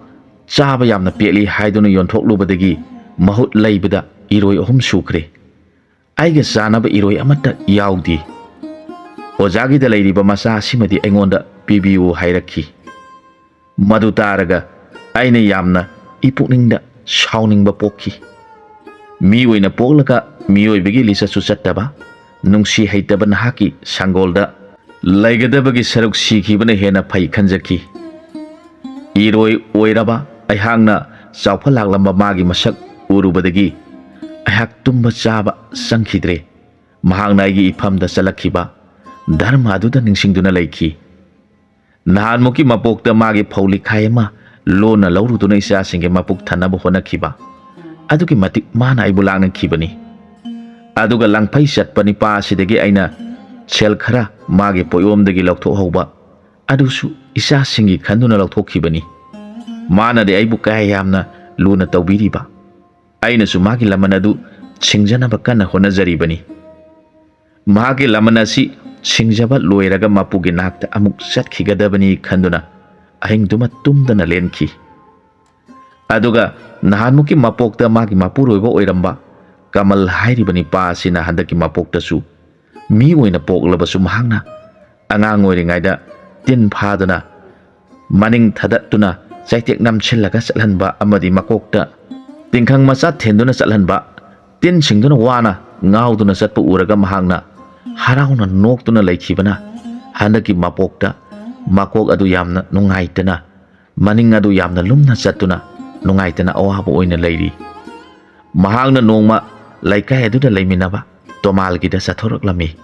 ꯆꯥꯕ ꯌꯥꯝꯅ ꯄꯦꯠꯂꯤ ꯍꯥꯏꯗꯨꯅ ꯌꯣꯟꯊꯣꯛꯂꯨꯕꯗꯒꯤ ꯃꯍꯨꯠ ꯂꯩꯕꯗ ꯏꯔꯣꯏ ꯑꯍꯨꯝ ꯁꯨꯈ꯭ꯔꯦ꯫ ꯑꯩꯒ ꯆꯥꯅꯕ ꯏꯔꯣꯏ ꯑꯃꯠꯇ ꯌꯥꯎꯗꯦ꯫ ꯑꯣꯖꯥꯒꯤꯗ ꯂꯩꯔꯤꯕ ꯃꯆꯥ ꯑꯁꯤꯃꯗꯤ ꯑꯩꯉꯣꯟꯗ ꯄꯤꯕꯤꯌꯨ" ꯍꯥꯏꯔꯛꯈꯤ꯫ ꯃꯗꯨ ꯇꯥꯔꯒ ꯑꯩꯅ ꯌꯥꯝꯅ ꯏꯄꯨꯛꯅꯤꯡꯗ ꯁꯥꯎꯅꯤꯡꯕ ꯄꯣꯛꯈꯤ꯫ ꯃꯤ ꯑꯣꯏꯅ ꯄꯣꯛꯂꯒ ꯃꯤꯑꯣꯏꯕꯒꯤ ꯂꯤꯆꯠꯁꯨ ꯆꯠꯇꯕ, ꯅꯨꯡꯁꯤ ꯍꯩꯇꯕ ꯅꯍꯥꯛꯀꯤ ꯁꯪꯒꯣꯜꯗ ꯂꯩꯒꯗꯕꯒꯤ ꯁꯔꯨꯛ ꯁꯤꯈꯤꯕꯅ ꯍꯦꯟꯅ ꯐꯩ ꯈꯟꯖꯈꯤ꯫ ꯏꯔꯣꯏ ꯑꯣꯏꯔꯕ ꯑꯩꯍꯥꯛꯅ ꯆꯥꯎꯐꯜ ꯂꯥꯛꯂꯝꯕ ꯃꯥꯒꯤ ꯃꯁꯛ ꯎꯔꯨꯕꯗꯒꯤ ꯑꯩꯍꯥꯛ ꯇꯨꯝꯕ ꯆꯥꯕ ꯆꯪꯈꯤꯗ꯭ꯔꯦ꯫ ꯃꯍꯥꯛꯅ ꯑꯩꯒꯤ ꯏꯐꯝꯗ ꯆꯠꯂꯛꯈꯤꯕ ꯙꯔꯃ ꯑꯗꯨꯗ ꯅꯤꯡꯁꯤꯡꯗꯨꯅ ꯂꯩꯈꯤ꯫ ꯅꯍꯥꯟꯃꯨꯛꯀꯤ ꯃꯄꯣꯛꯇ ꯃꯥꯒꯤ ꯐꯧ ꯂꯤꯈꯥꯏ ꯑꯃ ꯂꯣꯟꯅ ꯂꯧꯔꯨꯗꯨꯅ ꯏꯆꯥꯁꯤꯡꯒꯤ ꯃꯄꯨꯛ ꯊꯟꯅꯕ ꯍꯣꯠꯅꯈꯤꯕ ꯑꯗꯨꯒꯤ ꯃꯇꯤꯛ ꯃꯥꯅ ꯑꯩꯕꯨ ꯂꯥꯛꯅꯈꯤꯕꯅꯤ꯫ ꯑꯗꯨꯒ ꯂꯪꯐꯩ ꯆꯠꯄ ꯅꯤꯄꯥ ꯑꯁꯤꯗꯒꯤ ꯑꯩꯅ ꯁꯦꯜ ꯈꯔ ꯃꯥꯒꯤ ꯄꯣꯠꯌꯣꯝꯗꯒꯤ ꯂꯧꯊꯣꯛꯍꯧꯕ ꯑꯗꯨꯁꯨ ꯏꯆꯥꯁꯤꯡꯒꯤ ꯈꯟꯗꯨꯅ ꯂꯧꯊꯣꯛꯈꯤꯕꯅꯤ꯫ ꯃꯥꯅꯗꯤ ꯑꯩꯕꯨ ꯀꯌꯥ ꯌꯥꯝꯅ ꯂꯨꯅ ꯇꯧꯕꯤꯔꯤꯕ꯫ ꯑꯩꯅꯁꯨ ꯃꯥꯒꯤ ꯂꯃꯟ ꯑꯗꯨ ꯁꯤꯡꯖꯅꯕ ꯀꯟꯅ ꯍꯣꯠꯅꯖꯔꯤꯕꯅꯤ꯫ ꯃꯍꯥꯛꯀꯤ ꯂꯃꯟ ꯑꯁꯤ ꯁꯤꯡꯖꯕ ꯂꯣꯏꯔꯒ ꯃꯄꯨꯒꯤ ꯅꯥꯛꯇ ꯑꯃꯨꯛ ꯆꯠꯈꯤꯒꯗꯕꯅꯤ ꯈꯟꯗꯨꯅ ꯑꯍꯤꯡꯗꯨꯃ ꯇꯨꯝꯗꯅ ꯂꯦꯟꯈꯤ꯫ ꯑꯗꯨꯒ ꯅꯍꯥꯟꯃꯨꯛꯀꯤ ꯃꯄꯣꯛꯇ ꯃꯥꯒꯤ ꯃꯄꯨꯔꯣꯏꯕ ꯑꯣꯏꯔꯝꯕ ꯀꯃꯜ ꯍꯥꯏꯔꯤꯕ ꯅꯤꯄꯥ ꯑꯁꯤꯅ ꯍꯟꯗꯛꯀꯤ ꯃꯄꯣꯛꯇꯁꯨ ꯃꯤ ꯑꯣꯏꯅ ꯄꯣꯛꯂꯕꯁꯨ, ꯃꯍꯥꯛꯅ ꯑꯉꯥꯡ ꯑꯣꯏꯔꯤꯉꯩꯗ ꯇꯤꯟ ꯐꯥꯗꯨꯅ ꯃꯅꯤꯡ ꯊꯗꯠꯇꯨꯅ ꯆꯩꯇꯦꯛ ꯅꯝꯁꯤꯜꯂꯒ ꯆꯠꯍꯟꯕ ꯑꯃꯗꯤ ꯃꯀꯣꯛꯇ ꯇꯤꯡꯈꯪ ꯃꯆꯥ ꯊꯤꯟꯗꯨꯅ ꯆꯠꯍꯟꯕ, ꯇꯤꯟꯁꯤꯡꯗꯨꯅ ꯋꯥꯅ ꯉꯥꯎꯗꯨꯅ ꯆꯠꯄ ꯎꯔꯒ ꯃꯍꯥꯛꯅ ꯍꯔꯥꯎꯅ ꯅꯣꯛꯇꯨꯅ ꯂꯩꯈꯤꯕꯅ ꯍꯟꯗꯛꯀꯤ ꯃꯄꯣꯛꯇ ꯃꯀꯣꯛ ꯑꯗꯨ ꯌꯥꯝꯅ ꯅꯨꯡꯉꯥꯏꯇꯅ, ꯃꯅꯤꯡ ꯑꯗꯨ ꯌꯥꯝꯅ ꯂꯨꯝꯅ ꯆꯠꯇꯨꯅ ꯅꯨꯡꯉꯥꯏꯇꯅ ꯑꯋꯥꯕ ꯑꯣꯏꯅ ꯂꯩꯔꯤ꯫ ꯃꯍꯥꯛꯅ ꯅꯣꯡꯃ ꯂꯩꯀꯥꯏ ꯑꯗꯨꯗ ꯂꯩꯃꯤꯟꯅꯕ ꯇꯣꯃꯥꯜꯒꯤꯗ ꯆꯠꯊꯣꯔꯛꯂꯝꯃꯤ꯫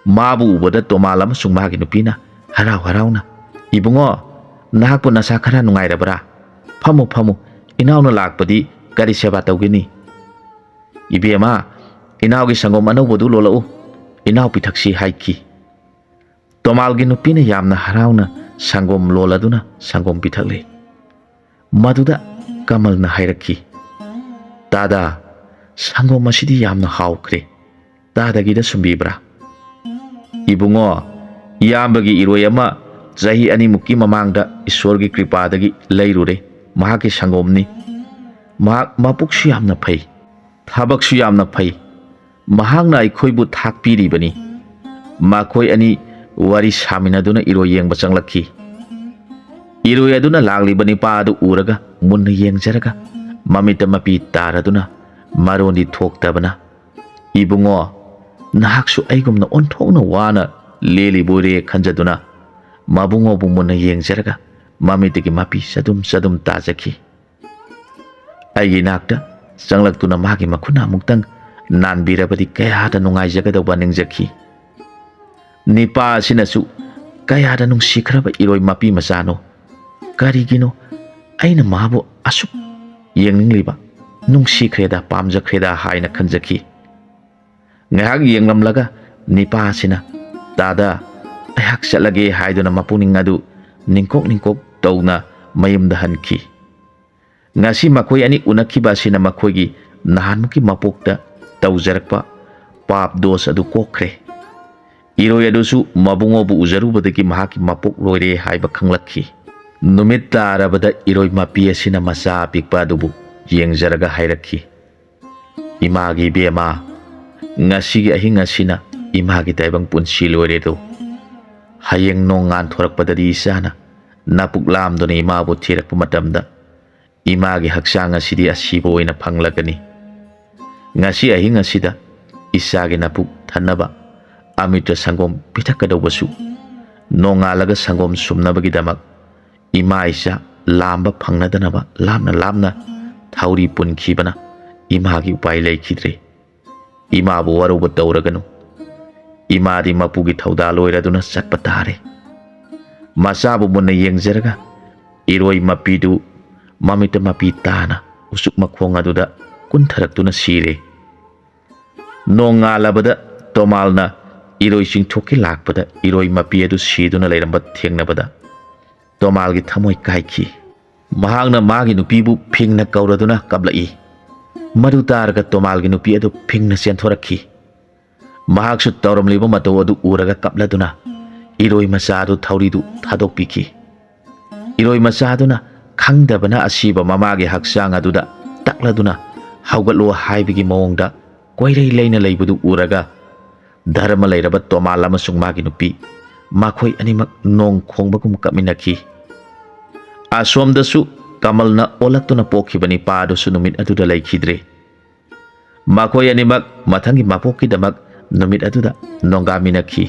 ꯃꯥꯕꯨ ꯎꯕꯗ ꯇꯣꯃꯥꯜ ꯑꯃꯁꯨꯡ ꯃꯥꯒꯤ ꯅꯨꯄꯤꯅ ꯍꯔꯥꯎ ꯍꯔꯥꯎꯅ, "ꯏꯕꯨꯡꯉꯣ, ꯅꯍꯥꯛꯄꯨ ꯅꯁꯥ ꯈꯔ ꯅꯨꯡꯉꯥꯏꯔꯕ꯭ꯔꯥ? ꯐꯝꯃꯨ, ꯐꯝꯃꯨ, ꯏꯅꯥꯎꯅ ꯂꯥꯛꯄꯗꯤ ꯀꯔꯤ ꯁꯦꯕꯥ ꯇꯧꯒꯅꯤ?" "ꯏꯕꯦꯝꯃ, ꯏꯅꯥꯎꯒꯤ ꯁꯪꯒꯣꯝ ꯑꯅꯧꯕꯗꯨ ꯂꯣꯜꯂꯛꯎ, ꯏꯅꯥꯎ ꯄꯤꯊꯛꯁꯤ" ꯍꯥꯏꯈꯤ꯫ ꯇꯣꯃꯥꯜꯒꯤ ꯅꯨꯄꯤꯅ ꯌꯥꯝꯅ ꯍꯔꯥꯎꯅ ꯁꯪꯒꯣꯝ ꯂꯣꯜꯂꯗꯨꯅ ꯁꯪꯒꯣꯝ ꯄꯤꯊꯛꯂꯦ꯫ ꯃꯗꯨꯗ ꯀꯃꯜꯅ ꯍꯥꯏꯔꯛꯈꯤ, "ꯇꯥꯗ, ꯁꯪꯒꯣꯝ ꯑꯁꯤꯗꯤ ꯌꯥꯝꯅ ꯍꯥꯎꯈ꯭ꯔꯦ꯫ ꯇꯥꯗꯒꯤꯗ ꯁꯨꯝꯕꯤꯕ꯭ꯔꯥ?" "ꯏꯕꯨꯡꯉꯣ, ꯏꯌꯥꯝꯕꯒꯤ ꯏꯔꯣꯏ ꯑꯃ ꯆꯍꯤ ꯑꯅꯤꯃꯨꯛꯀꯤ ꯃꯃꯥꯡꯗ ꯏꯁꯣꯔꯒꯤ ꯀ꯭ꯔꯤꯄꯥꯗꯒꯤ ꯂꯩꯔꯨꯔꯦ꯫ ꯃꯍꯥꯛꯀꯤ ꯁꯪꯒꯣꯝꯅꯤ꯫ ꯃꯍꯥꯛ ꯃꯄꯨꯛꯁꯨ ꯌꯥꯝꯅ ꯐꯩ, ꯊꯕꯛꯁꯨ ꯌꯥꯝꯅ ꯐꯩ꯫ ꯃꯍꯥꯛꯅ ꯑꯩꯈꯣꯏꯕꯨ ꯊꯥꯛꯄꯤꯔꯤꯕꯅꯤ꯫" ꯃꯈꯣꯏ ꯑꯅꯤ ꯋꯥꯔꯤ ꯁꯥꯃꯤꯟꯅꯗꯨꯅ ꯏꯔꯣꯏ ꯌꯦꯡꯕ ꯆꯪꯂꯛꯈꯤ꯫ ꯏꯔꯣꯏ ꯑꯗꯨꯅ ꯂꯥꯛꯂꯤꯕ ꯅꯤꯄꯥ ꯑꯗꯨ ꯎꯔꯒ ꯃꯨꯟꯅ ꯌꯦꯡꯖꯔꯒ ꯃꯃꯤꯠꯇ ꯃꯄꯤ ꯇꯥꯔꯗꯨꯅ ꯃꯔꯣꯟꯗꯤ ꯊꯣꯛꯇꯕꯅ, "ꯏꯕꯨꯡꯉꯣ, ꯅꯍꯥꯛꯁꯨ ꯑꯩꯒꯨꯝꯅ ꯑꯣꯟꯊꯣꯛꯅ ꯋꯥꯅ ꯂꯦꯜꯂꯤꯕꯣꯏꯔꯦ" ꯈꯟꯖꯗꯨꯅ ꯃꯕꯨꯡꯉꯣꯕꯨ ꯃꯨꯟꯅ ꯌꯦꯡꯖꯔꯒ ꯃꯃꯤꯠꯇꯒꯤ ꯃꯄꯤ ꯆꯗꯨꯝ ꯆꯗꯨꯝ ꯇꯥꯖꯈꯤ꯫ ꯑꯩꯒꯤ ꯏꯅꯥꯛꯇ ꯆꯪꯂꯛꯇꯨꯅ ꯃꯥꯒꯤ ꯃꯈꯨꯠꯅ ꯑꯃꯨꯛꯇꯪ ꯅꯥꯟꯕꯤꯔꯕꯗꯤ ꯀꯌꯥꯗ ꯅꯨꯡꯉꯥꯏꯖꯒꯗꯧꯕ ꯅꯤꯡꯖꯈꯤ꯫ ꯅꯤꯄꯥ ꯑꯁꯤꯅꯁꯨ ꯀꯌꯥꯗ ꯅꯨꯡꯁꯤꯈ꯭ꯔꯕ ꯏꯔꯣꯏ ꯃꯄꯤ ꯃꯆꯥꯅꯣ꯫ ꯀꯔꯤꯒꯤꯅꯣ ꯑꯩꯅ ꯃꯥꯕꯨ ꯑꯁꯨꯛ ꯌꯦꯡꯅꯤꯡꯂꯤꯕ, ꯅꯨꯡꯁꯤꯈ꯭ꯔꯦꯗ, ꯄꯥꯝꯖꯈ꯭ꯔꯦꯗ ꯍꯥꯏꯅ ꯈꯟꯖꯈꯤ꯫ ꯉꯥꯏꯍꯥꯛ ꯌꯦꯡꯂꯝꯂꯒ ꯅꯤꯄꯥ ꯑꯁꯤꯅ, "ꯇꯥꯗ, ꯑꯩꯍꯥꯛ ꯆꯠꯂꯒꯦ" ꯍꯥꯏꯗꯨꯅ ꯃꯄꯨꯛꯅꯤꯡ ꯑꯗꯨ ꯅꯤꯡꯀꯣꯛ ꯅꯤꯡꯀꯣꯛ ꯇꯧꯅ ꯃꯌꯨꯝꯗ ꯍꯟꯈꯤ꯫ ꯉꯁꯤ ꯃꯈꯣꯏ ꯑꯅꯤ ꯎꯅꯈꯤꯕ ꯑꯁꯤꯅ ꯃꯈꯣꯏꯒꯤ ꯅꯍꯥꯟꯃꯨꯛꯀꯤ ꯃꯄꯣꯛꯇ ꯇꯧꯖꯔꯛꯄ ꯄꯥꯞ ꯗꯣꯁ ꯑꯗꯨ ꯀꯣꯛꯈ꯭ꯔꯦ꯫ ꯏꯔꯣꯏ ꯑꯗꯨꯁꯨ ꯃꯕꯨꯡꯉꯣꯕꯨ ꯎꯖꯔꯨꯕꯗꯒꯤ ꯃꯍꯥꯛꯀꯤ ꯃꯄꯣꯛ ꯂꯣꯏꯔꯦ ꯍꯥꯏꯕ ꯈꯪꯂꯛꯈꯤ꯫ ꯅꯨꯃꯤꯠ ꯇꯥꯔꯕꯗ ꯏꯔꯣꯏ ꯃꯄꯤ ꯑꯁꯤꯅ ꯃꯆꯥ ꯑꯄꯤꯛꯄ ꯑꯗꯨꯕꯨ ꯌꯦꯡꯖꯔꯒ ꯍꯥꯏꯔꯛꯈꯤ, "ꯏꯃꯥꯒꯤ ꯏꯕꯦꯝꯃ, ꯉꯁꯤꯒꯤ ꯑꯍꯤꯡ ꯑꯁꯤꯅ ꯏꯃꯥꯒꯤ ꯇꯥꯏꯕꯪ ꯄꯨꯟꯁꯤ ꯂꯣꯏꯔꯦꯗꯣ꯫ ꯍꯌꯦꯡ ꯅꯣꯡ ꯉꯥꯟꯊꯣꯔꯛꯄꯗꯗꯤ ꯏꯆꯥꯅ ꯅꯄꯨꯛ ꯂꯥꯝꯗꯨꯅ ꯏꯃꯥꯕꯨ ꯊꯤꯔꯛꯄ ꯃꯇꯝꯗ ꯏꯃꯥꯒꯤ ꯍꯛꯆꯥꯡ ꯑꯁꯤꯗꯤ ꯑꯁꯤꯕ ꯑꯣꯏꯅ ꯐꯪꯂꯒꯅꯤ꯫ ꯉꯁꯤ ꯑꯍꯤꯡ ꯑꯁꯤꯗ ꯏꯆꯥꯒꯤ ꯅꯄꯨꯛ ꯊꯟꯅꯕ ꯑꯃꯤꯇ꯭ꯔ ꯁꯪꯒꯣꯝ ꯄꯤꯊꯛꯀꯗꯧꯕꯁꯨ ꯅꯣꯡꯉꯥꯜꯂꯒ ꯁꯪꯒꯣꯝ ꯁꯨꯝꯅꯕꯒꯤꯗꯃꯛ ꯏꯃꯥ ꯏꯆꯥ ꯂꯥꯝꯕ ꯐꯪꯅꯗꯅꯕ ꯂꯥꯞꯅ ꯂꯥꯞꯅ ꯊꯧꯔꯤ ꯄꯨꯟꯈꯤꯕꯅ ꯏꯃꯥꯒꯤ ꯎꯄꯥꯏ ꯂꯩꯈꯤꯗ꯭ꯔꯦ꯫ ꯏꯃꯥꯕꯨ ꯋꯥꯔꯧꯕ ꯇꯧꯔꯒꯅꯨ꯫ ꯏꯃꯥꯗꯤ ꯃꯄꯨꯒꯤ ꯊꯧꯗꯥ ꯂꯣꯏꯔꯗꯨꯅ ꯆꯠꯄ ꯇꯥꯔꯦ꯫" ꯃꯆꯥꯕꯨ ꯃꯨꯟꯅ ꯌꯦꯡꯖꯔꯒ ꯏꯔꯣꯏ ꯃꯄꯤꯗꯨ ꯃꯃꯤꯠꯇ ꯃꯄꯤ ꯇꯥꯅ ꯎꯆꯨꯛ ꯃꯈꯣꯡ ꯑꯗꯨꯗ ꯀꯨꯟꯊꯔꯛꯇꯨꯅ ꯁꯤꯔꯦ꯫ ꯅꯣꯡꯉꯥꯜꯂꯕꯗ ꯇꯣꯃꯥꯜꯅ ꯏꯔꯣꯏ ꯆꯤꯡꯊꯣꯛꯀꯤ ꯂꯥꯛꯄꯗ ꯏꯔꯣꯏ ꯃꯄꯤ ꯑꯗꯨ ꯁꯤꯗꯨꯅ ꯂꯩꯔꯝꯕ ꯊꯦꯡꯅꯕꯗ ꯇꯣꯃꯥꯜꯒꯤ ꯊꯃꯣꯏ ꯀꯥꯏꯈꯤ꯫ ꯃꯍꯥꯛꯅ ꯃꯥꯒꯤ ꯅꯨꯄꯤꯕꯨ ꯐꯤꯡꯅ ꯀꯧꯔꯗꯨꯅ ꯀꯞꯂꯛꯏ꯫ ꯃꯗꯨ ꯇꯥꯔꯒ ꯇꯣꯃꯥꯜꯒꯤ ꯅꯨꯄꯤ ꯑꯗꯨ ꯐꯤꯡꯅ ꯆꯦꯟꯊꯣꯔꯛꯈꯤ꯫ ꯃꯍꯥꯛꯁꯨ ꯇꯧꯔꯝꯂꯤꯕ ꯃꯇꯧ ꯑꯗꯨ ꯎꯔꯒ ꯀꯞꯂꯗꯨꯅ ꯏꯔꯣꯏ ꯃꯆꯥ ꯑꯗꯨ ꯊꯧꯔꯤꯗꯨ ꯊꯥꯗꯣꯛꯄꯤꯈꯤ꯫ ꯏꯔꯣꯏ ꯃꯆꯥ ꯑꯗꯨꯅ ꯈꯪꯗꯕꯅ ꯑꯁꯤꯕ ꯃꯃꯥꯒꯤ ꯍꯛꯆꯥꯡ ꯑꯗꯨꯗ ꯇꯛꯂꯗꯨꯅ "ꯍꯧꯒꯠꯂꯣ" ꯍꯥꯏꯕꯒꯤ ꯃꯑꯣꯡꯗ ꯀꯣꯏꯔꯩ ꯂꯩꯅ ꯂꯩꯕꯗꯨ ꯎꯔꯒ ꯙꯔꯃ ꯂꯩꯔꯕ ꯇꯣꯃꯥꯜ ꯑꯃꯁꯨꯡ ꯃꯥꯒꯤ ꯅꯨꯄꯤ, ꯃꯈꯣꯏ ꯑꯅꯤꯃꯛ ꯅꯣꯡ ꯈꯣꯡꯕꯒꯨꯝ ꯀꯞꯃꯤꯟꯅꯈꯤ꯫ ꯑꯁꯣꯝꯗꯁꯨ ꯀꯃꯜꯅ ꯑꯣꯜꯂꯛꯇꯨꯅ ꯄꯣꯛꯈꯤꯕ ꯅꯤꯄꯥ ꯑꯗꯨꯁꯨ ꯅꯨꯃꯤꯠ ꯑꯗꯨꯗ ꯂꯩꯈꯤꯗ꯭ꯔꯦ꯫ ꯃꯈꯣꯏ ꯑꯅꯤꯃꯛ ꯃꯊꯪꯒꯤ ꯃꯄꯣꯛꯀꯤꯗꯃꯛ ꯅꯨꯃꯤꯠ ꯑꯗꯨꯗ ꯅꯣꯡꯒꯥꯃꯤꯟꯅꯈꯤ꯫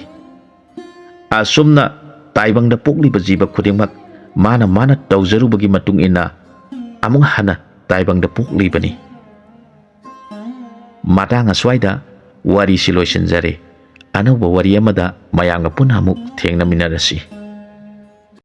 ꯑꯁꯨꯝꯅ ꯇꯥꯏꯕꯪꯗ ꯄꯣꯛꯂꯤꯕ ꯖꯤꯕ ꯈꯨꯗꯤꯡꯃꯛ ꯃꯥꯅ ꯃꯥꯅ ꯇꯧꯖꯔꯨꯕꯒꯤ ꯃꯇꯨꯡ ꯏꯟꯅ ꯑꯃꯨꯛ ꯍꯟꯅ ꯇꯥꯏꯕꯪꯗ ꯄꯣꯛꯂꯤꯕꯅꯤ꯫ ꯃꯇꯥꯡ ꯑꯁ꯭ꯋꯥꯏꯗ ꯋꯥꯔꯤꯁꯤ ꯂꯣꯏꯁꯤꯟꯖꯔꯦ꯫ ꯑꯅꯧꯕ ꯋꯥꯔꯤ ꯑꯃꯗ ꯃꯌꯥꯝꯒ ꯄꯨꯟꯅ ꯑꯃꯨꯛ ꯊꯦꯡꯅꯃꯤꯟꯅꯔꯁꯤ꯫